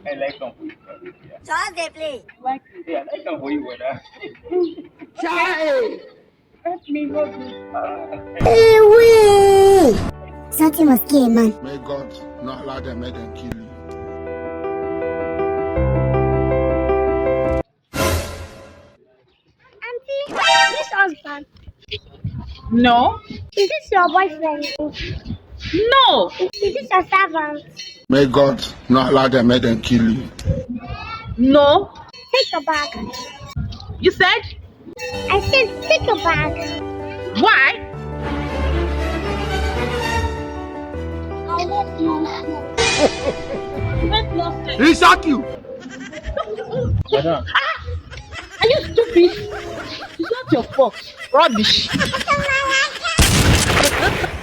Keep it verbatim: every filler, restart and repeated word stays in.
I like am for you. Just dey play. Yeah, I like am for you, brother. Chai! Help me, help me. Away. Something must kill a man. May God not allow them, let them kill you. Auntie, this husband. No. Is this your boyfriend? No. Is this your servant? May God not allow them, let them kill you. No. Take your bag. You said? I said take your bag. Why? I want nonsense. What nonsense? He shock you. Madam, Are you stupid? It's not your fault. Rubbish.